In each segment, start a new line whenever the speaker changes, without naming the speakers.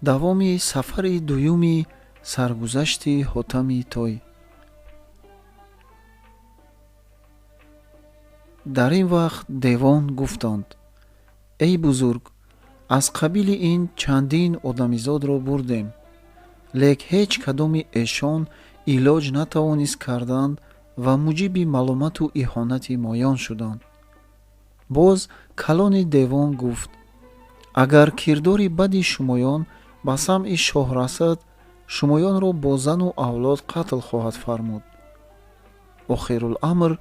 Давоми сафари дуюми саргузашти Ҳотами Той. Дар ин вақт девон гуфтанд: эй бузург, аз қабили ин чандин одамизодро бурдем, лек ҳеҷ кадоми эшон илоҷ натавонист карданд ва муҷиби маломату иҳонати моён шуданд. Боз калони девон гуфт: агар кирдори бади шумоён ба самъи шоҳ расад, шумоёнро бо зану авлод қатл хоҳад фармуд. Охируламр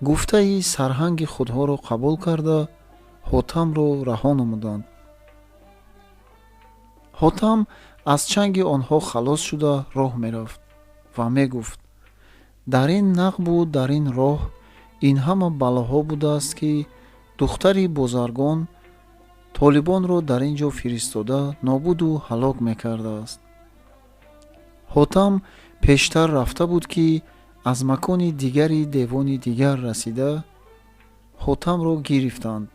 гуфтаи сарҳанги худҳоро қабул карда, Ҳотамро раҳо намуданд. Ҳотам аз чанги онҳо халос шуда роҳ мерафт ва мегуфт: дар ин нақбу дар ин роҳ ин ҳама балоҳо будааст, ки духтари бозаргон толибонро дар ин ҷо фиристода нобуду ҳалок мекардааст. Ҳотам пештар рафта буд, ки аз макони дигари девони дигар расида Ҳотамро гирифтанд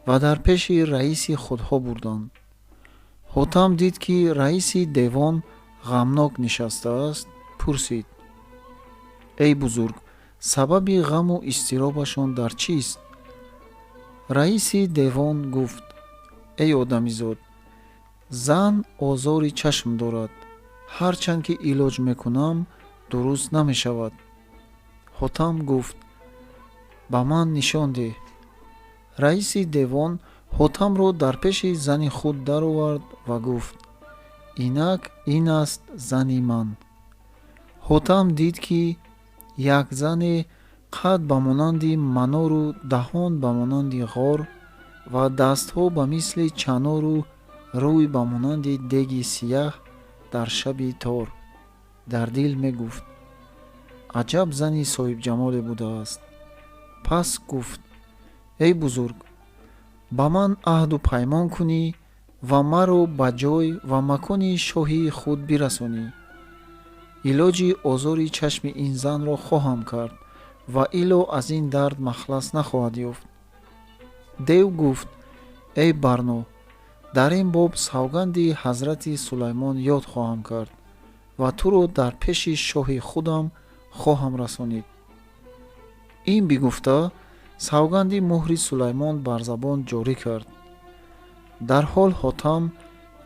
ва дар пеши раиси худҳо бурданд. Ҳотам дид, ки раиси девон ғамнок нишастааст, пурсид: эй бузург, сабаби ғаму изтиробашон дар чист? Раиси девон гуфт: эй одамизод, зан озори чашм дорад, ҳарчанд ки илоҷ мекунам, дуруст намешавад. Ҳотам гуфт: ба ман нишон деҳ. Раиси девон Ҳотамро дар пеши зани худ даровард ва гуфт: инак ин аст зани ман. Ҳотам дид, ки як зане қад ба монанди манору даҳон ба монанди ғор ва дастҳо ба мисли чанору рӯй ба монанди деги сияҳ дар шаби тор. Дар дил мегуфт: аҷаб зани соҳибҷамоле будааст. Пас гуфт: эй бузург, ба ман аҳду паймон кунӣ ва маро ба ҷой ва макони шоҳии худ бирасонӣ. Илоҷи озори чашми ин занро хоҳам кард ва ило аз ин дард махлас нахоҳад ёфт. Дев гуфт: эй Барно, дар ин боб савганди ҳазрати Сулаймон ёд хоҳам кард ва туро дар пеши шоҳи худам хоҳам расонид. Ин бигуфта, савганди муҳри Сулаймон бар забон ҷорӣ кард. Дарҳол Ҳотам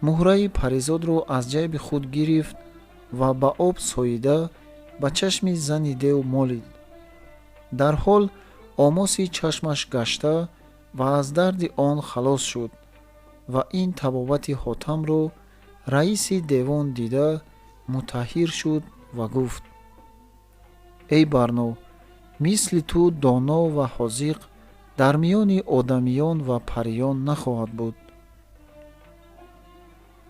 муҳраи паризодро аз ҷайби худ гирифт ва ба об соида ба чашми зани дев молид. Дарҳол омоси чашмаш гашта ва аз дарди он халос шуд ва ин табобати Ҳотамро раиси девон дида мутаҳҳир шуд ва гуфт: эй Барно, мисли ту доно ва ҳозиқ дар миёни одамиён ва париён нахоҳад буд.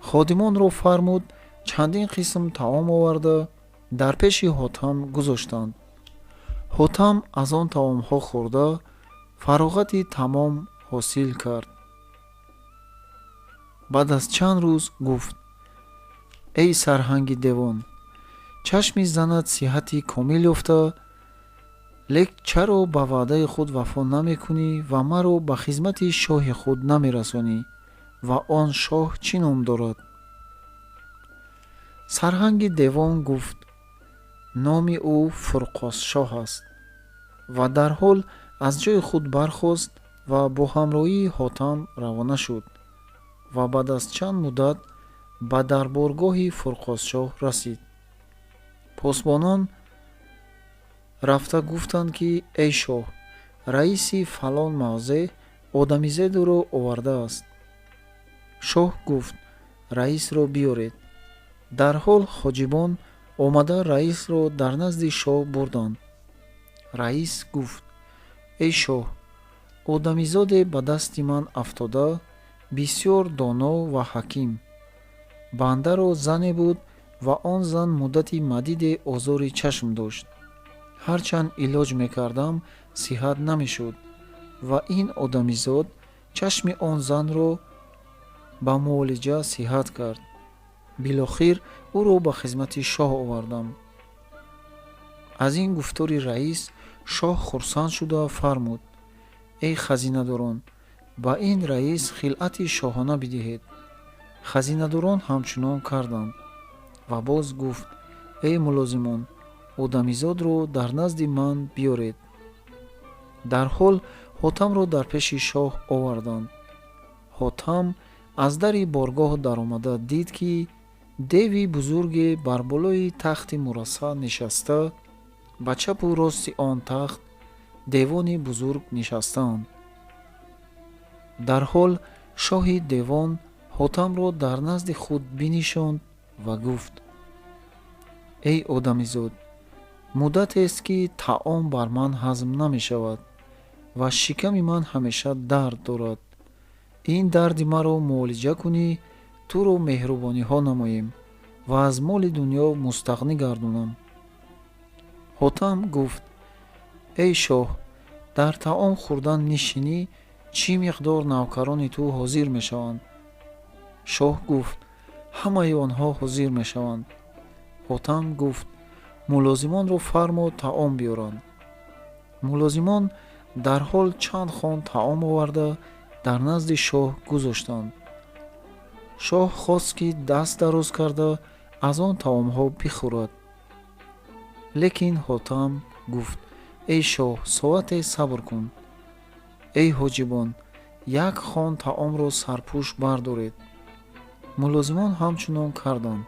Ходимонро фармуд, чандин қисм таом оварда дар пеши Ҳотам гузоштанд. Ҳотам аз он таомҳо хӯрда фароғати тамом ҳосил кард. Баъд аз чанд рӯз гуфт: эй сарҳанги девон, чашми занат сиҳати комил ёфта, лек чаро ба ваъдаи худ вафо намекунӣ ва маро ба хизмати шоҳи худ намерасонӣ ва он шоҳ чӣ ном дорад? Сарҳанги девон гуфт: номи ӯ Фурқосшоҳ аст. Ва дарҳол аз ҷои худ бархост ва бо ҳамроҳии Ҳотам равона шуд ва баъд аз чанд муддат ба дарборгоҳи Фурқосшоҳ расид. Посбонон рафта гуфтанд, ки эй шоҳ, раиси фалон мавзеъ одамизедро овардааст. Шоҳ гуфт: раисро биёред. Дарҳол хоҷибон омада раисро дар назди шоҳ бурданд. Раис гуфт: эй шоҳ, одамизоде ба дасти ман афтода, бисёр доно ва ҳаким. Бандаро зане буд ва он зан муддати мадиде озори чашм дошт. Ҳарчанд илоҷ мекардам, сиҳат намешуд ва ин одамизод чашми он занро ба муолиҷа сиҳат кард. Билохир ӯро ба хизмати шоҳ овардам. Аз ин гуфтори раис шоҳ хурсанд шуда фармуд: эй хазинадорон, ба ин раис хилъати шоҳона бидиҳед. Хазинадорон ҳамчунон карданд. Ва боз гуфт: эй мулозимон, одамизодро дар назди ман биёред. Дарҳол Ҳотамро дар пеши шоҳ оварданд. Ҳотам аз дари боргоҳ даромада дид, ки деви бузурге бар болои тахти мурассаъ нишаста, ба чапу рости он тахт девони бузург нишастаанд. Дарҳол шоҳи девон Ҳотамро дар назди худ бинишонд ва гуфт: эй одамизод, муддатест, ки таом бар ман ҳазм намешавад ва шиками ман ҳамеша дард дорад. Ин дарди маро муолиҷа кунӣ, туро меҳрубониҳо намоем ва аз моли дунё мустағнӣ гардонам. Ҳотам гуфт: эй шоҳ, дар таом хӯрдан нишинӣ, чӣ миқдор навкарони ту ҳозир мешаванд? Шоҳ гуфт: ҳамаи онҳо ҳозир мешаванд. Ҳотам гуфт: мулозимонро фармо таом биёранд. Мулозимон дарҳол чанд хон таом оварда дар назди шоҳ гузоштанд. Шоҳ хост, ки даст дароз карда аз он таомҳо бихӯрад. Лекин Ҳотам гуфт: эй шоҳ, соате сабр кун. Эй ҳоҷибон, як хон таомро сарпӯш бардоред. Мулозимон ҳамчунон карданд.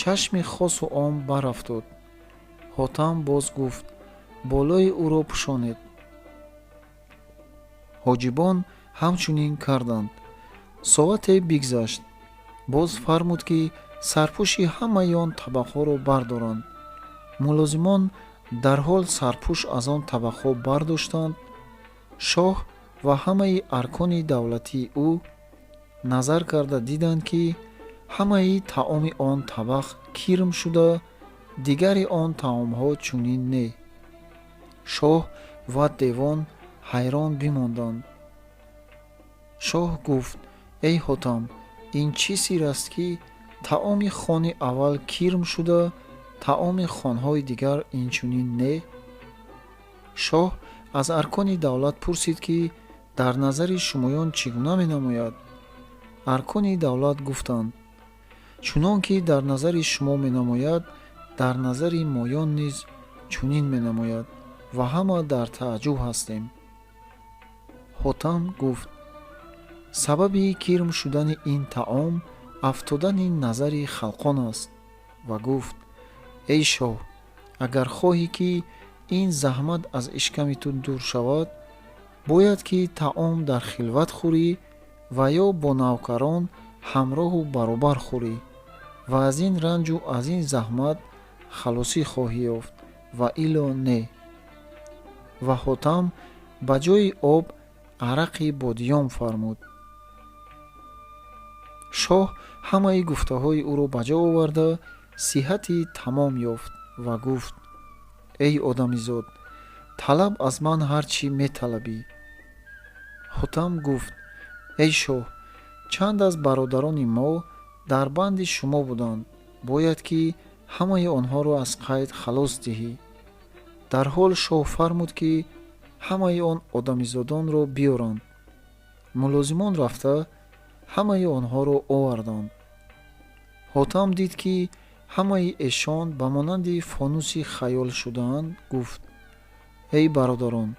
Чашми хосу ом барафтод. Ҳотам боз гуфт: болои ӯро пӯшонед. Ҳоҷибон ҳамчунин карданд. Соате бигзашт. Боз фармуд, ки сарпӯши ҳамаи он табақҳоро бардоранд. Мулозимон дарҳол сарпӯш аз он табақҳо бардоштанд. Шоҳ ва ҳамаи аркони давлатии ӯ назар карда диданд, ки ҳамаи таоми он табақ кирм шуда, дигари он таомҳо чунин не. Шоҳ ва девон ҳайрон бимонданд. Шоҳ гуфт: эй Ҳотам, ин чӣ сир аст, ки таоми хони аввал кирм шуда, таоми хонҳои дигар инчунин не? Шоҳ аз аркони давлат пурсид, ки дар назари шумоён чӣ гуна менамояд? Аркони давлат гуфтанд: чунон ки дар назари шумо менамояд, дар назари моён низ чунин менамояд ва ҳама дар тааҷҷуб ҳастем. Ҳотам гуфт: сабаби кирм шудани ин таом афтодани назари халқон аст. Ва гуфт: эй шоҳ, агар хоҳӣ, ки ин заҳмат аз ишками ту дур шавад, бояд ки таом дар хилват хӯрӣ ва ё бо навкарон ҳамроҳу баробар хӯрӣ ва аз ин ранҷу аз ин заҳмат халосӣ хоҳӣ ёфт ва ило не. Ва Ҳотам ба ҷои об арақи бодиём фармуд. Шоҳ ҳамаи гуфтаҳои ӯро ба ҷо оварда сиҳати тамом ёфт ва гуфт: эй одамизод, талаб аз ман ҳар чӣ металабӣ. Ҳотам гуфт: эй шоҳ, чанд аз бародарони мо дар банди шумо буданд, бояд ки ҳамаи онҳоро аз қайд халос диҳӣ. Дарҳол шоҳ фармуд, ки ҳамаи он одамизодонро биёранд. Мулозимон рафта ҳамаи онҳоро оварданд. Ҳотам дид, ки ҳамаи эшон ба монанди фонуси хаёл шудаанд, гуфт: эй бародарон,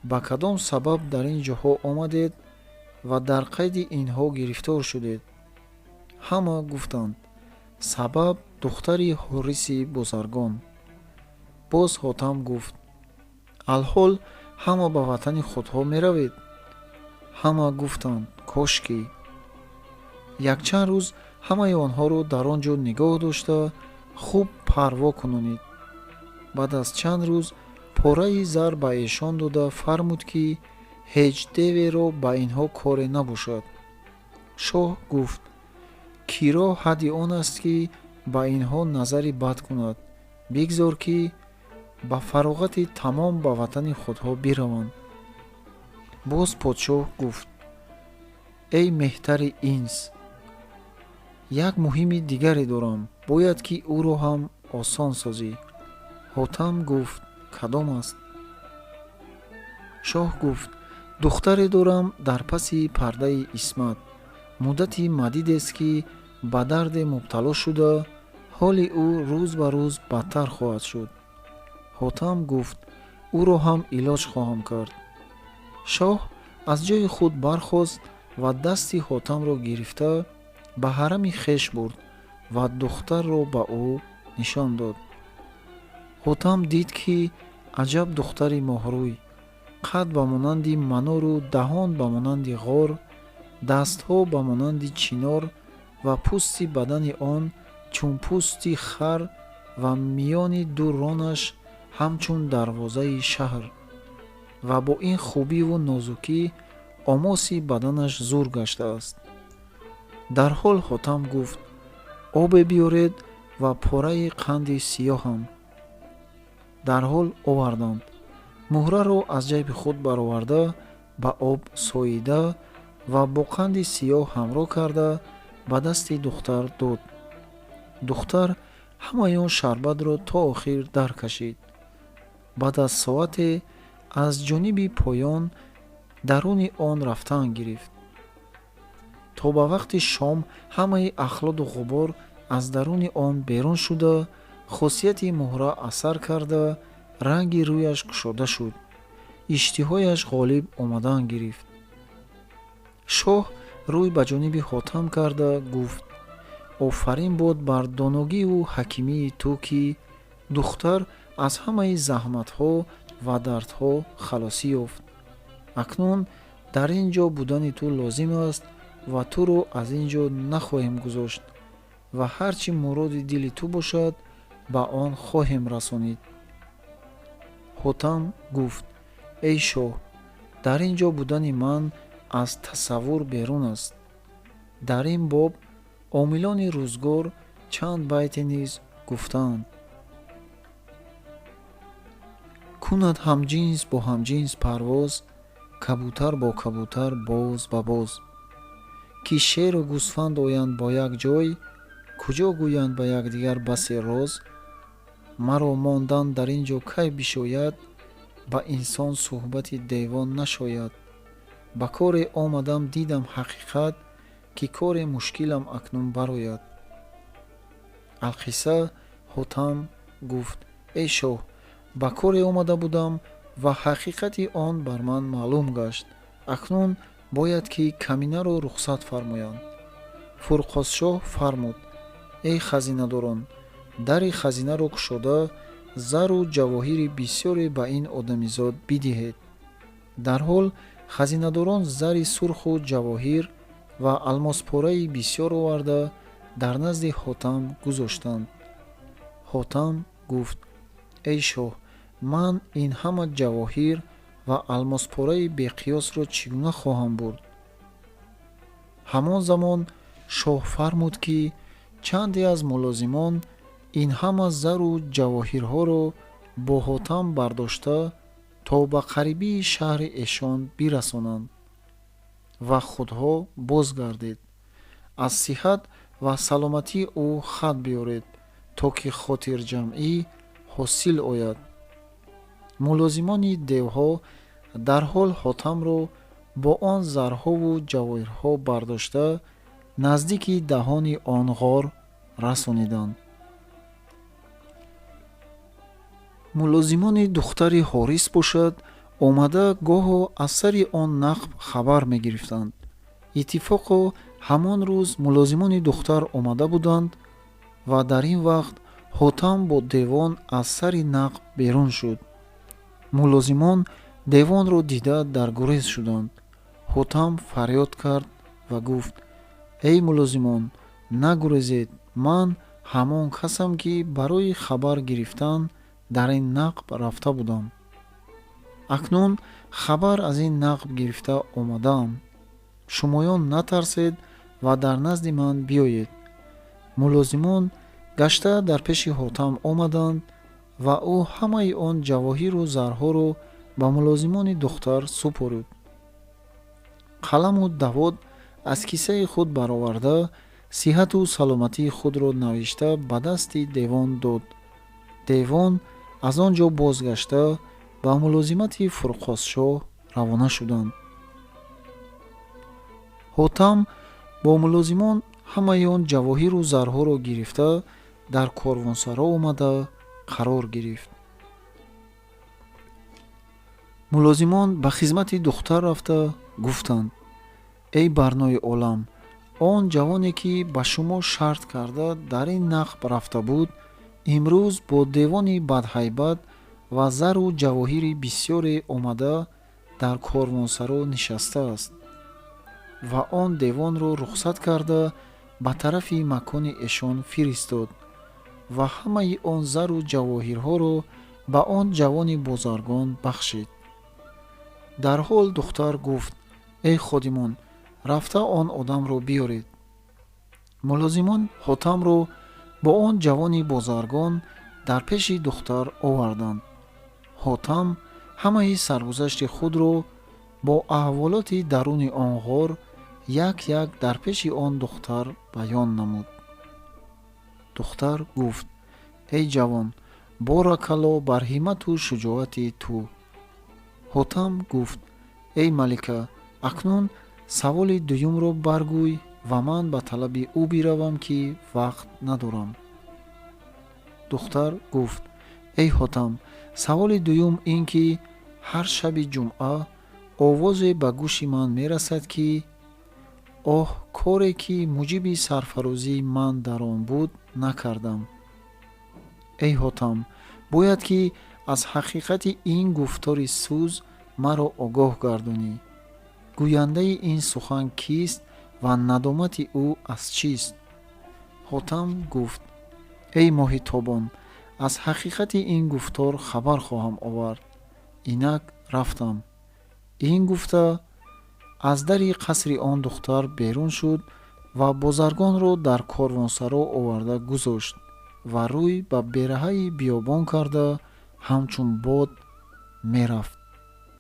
ба кадом сабаб дар ин ҷоҳо омадед ва дар қайди инҳо гирифтор шудед? Ҳама гуфтанд: сабаб духтари ҳориси бозаргон. Боз Ҳотам гуфт: алҳол ҳама ба ватани худҳо меравед? Ҳама гуфтанд: кошки. Якчанд рӯз ҳамаи онҳоро дар он ҷо нигоҳ дошта хуб парво кунонид. Баъд аз чанд рӯз пораи зар ба эшон дода фармуд, ки ҳеҷ деверо ба инҳо коре набошад. Шоҳ гуфт: киро ҳадди он аст, ки ба инҳо назари бад кунад? Бигзор, ки ба фароғати тамом ба ватани худҳо бираванд. Боз подшоҳ гуфт: эй меҳтари инс, як муҳими дигаре дорам, бояд ки ӯро ҳам осон созӣ. Ҳотам гуфт: кадом аст? Шоҳ гуфт: духтаре дорам дар паси пардаи исмат. Муддати мадидест, ки ба дарде мубтало шуда, ҳоли ӯ рӯз ба рӯз бадтар хоҳад шуд. Ҳотам гуфт: ӯро ҳам илоҷ хоҳам кард. Шоҳ аз ҷои худ бархост ва дасти Ҳотамро гирифта ба ҳарами хеш бурд ва духтарро ба ӯ нишон дод. Ҳотам дид, ки аҷаб духтари моҳрӯй, қад ба монанди манору даҳон ба монанди ғор, дастҳо ба монанди чинор ва пӯсти бадани он чун пӯсти хар ва миёни ду ронаш ҳамчун дарвозаи шаҳр, ва бо ин хубиву нозукӣ омоси баданаш зур гаштааст. Дарҳол Ҳотам гуфт: обе биёред ва пораи қанди сиёҳам. Дарҳол оварданд. Муҳраро аз ҷайби худ бароварда, ба об соида ва бо қанди сиёҳ ҳамроҳ карда ба дасти духтар дод. Духтар ҳамаи он шарбатро то охир даркашид. Баъд аз соате аз ҷониби поён даруни он рафтан гирифт. То ба вақти шом ҳамаи ахлоду ғубор аз даруни он берун шуда, хосияти муҳра асар карда, ранги рӯяш кушода шуд. Иштиҳояш ғолиб омадан гирифт. Шоҳ рӯй ба ҷониби Ҳотам карда гуфт: офарин бод бар доногиву ҳакимии ту, ки духтар аз ҳамаи заҳматҳо ва дардҳо халосӣ ёфт. Акнун дар ин ҷо будани ту лозим аст ва туро аз ин ҷо нахоҳем гузошт ва ҳар чӣ муроди дили ту бошад, ба он хоҳем расонид. Ҳотам гуфт: эй шоҳ, дар ин ҷо будани ман аз тасаввур берун аст. Дар ин боб омилони рӯзгор чанд байте низ гуфтаанд: кунад ҳамҷинс бо ҳамҷинс парвоз, кабутар бо кабутар боз ба боз. Ки шеру гӯсфанд оянд бо як ҷой, куҷо гӯянд ба якдигар басе роз. Маро мондан дар ин ҷо кай бишояд, ба инсон суҳбати девон нашояд. Ба коре омадам, дидам ҳақиқат, ки коре мушкилам акнун барояд. Алқисса Ҳотам гуфт: эй шоҳ, ба коре омада будам ва ҳақиқати он бар ман маълум гашт. Акнун бояд ки каминаро рухсат фармоянд. Фурқосшоҳ фармуд: эй хазинадорон, дари хазинаро кушода, зару ҷавоҳири бисёре ба ин одамизод бидиҳед. Дарҳол хазинадорон зари сурху ҷавоҳир ва алмоспораи бисёр оварда дар назди Ҳотам гузоштанд. Ҳотам гуфт: эй шоҳ, ман ин ҳама ҷавоҳир ва алмоспораи беқиёсро чӣ гуна хоҳам бурд? Ҳамон замон шоҳ фармуд, ки чанде аз мулозимон ин ҳама зару ҷавоҳирҳоро бо Ҳотам бардошта то ба қарибии шаҳри эшон бирасонанд ва худҳо бозгардед. Аз сиҳат ва саломатии ӯ хат биёред, то ки хотирҷамъӣ ҳосил ояд. Мулозимони девҳо дарҳол Ҳотамро бо он зарҳову ҷавоҳирҳо бардошта наздики даҳони он ғор расониданд. Мулозимони духтари Ҳорис бошад, омада гоҳо аз сари он нақб хабар мегирифтанд. Иттифоқо ҳамон рӯз мулозимони духтар омада буданд ва дар ин вақт Ҳотам бо девон аз сари нақб берун шуд. Мулозимон девонро дида дар гурез шуданд. Ҳотам фарёд кард ва гуфт: эй мулозимон, нагурезед, ман ҳамон касам, ки барои хабар гирифтан дар ин нақб рафта будам. Акнун хабар аз ин нақб гирифта омадаам. Шумоён натарсед ва дар назди ман биёед. Мулозимон гашта дар пеши Ҳотам омаданд ва ӯ ҳамаи он ҷавоҳиру зарҳоро ба мулозимони духтар супорид. Қаламу давод аз кисаи худ бароварда, сиҳату саломатии худро навишта ба дасти девон дод. Девон аз он ҷо бозгашта ба мулозимати Фурқосшоҳ равона шуданд. Ҳотам Бо мулозимон ҳамаи он ҷавоҳиру зарҳоро гирифта дар корвонсаро омада қарор гирифт. Мулозимон ба хизмати духтар рафта гуфтанд: эй барнои олам, он ҷавоне ки ба шумо шарт карда дар ин нақб рафта буд, имрӯз бо девони бадҳайбат ва зару ҷавоҳири бисёре омада дар корвонсаро нишастааст ва он девонро рухсат карда ба тарафи макони эшон фиристод ва ҳамаи он зару ҷавоҳирҳоро ба он ҷавони бозаргон бахшид. Дарҳол духтар гуфт: эй ходимон, рафта он одамро биёред. Мулозимон Ҳотамро бо он ҷавони бозаргон дар пеши духтар оварданд. Ҳотам ҳамаи саргузашти худро бо аҳволоти даруни он ғор як як дар пеши он духтар баён намуд. Духтар гуфт: эй ҷавон, боракалло бар ҳиммату шуҷоати ту. Ҳотам гуфт: эй малика, акнун саволи дуюмро баргӯй ва ман ба талаби ӯ биравам, ки вақт надорам. Духтар гуфт: эй Ҳотам, саволи дуюм ин ки ҳар шаби ҷумъа овозе ба гӯши ман мерасад, ки оҳ, коре ки муҷиби сарфарозии ман дар он буд накардам. Эй Ҳотам, бояд ки аз ҳақиқати ин гуфтори сӯз маро огоҳ гардонӣ. Гӯяндаи ин сухан кист ва надомати ӯ аз чист? Ҳотам гуфт: эй моҳи тобон, аз ҳақиқати ин гуфтор хабар хоҳам овард. Инак рафтам. Ин гуфта аз дари қасри он духтар берун шуд ва бозаргонро дар корвонсаро оварда гузошт ва рӯй ба бераҳаи биёбон карда ҳамчун бод мерафт.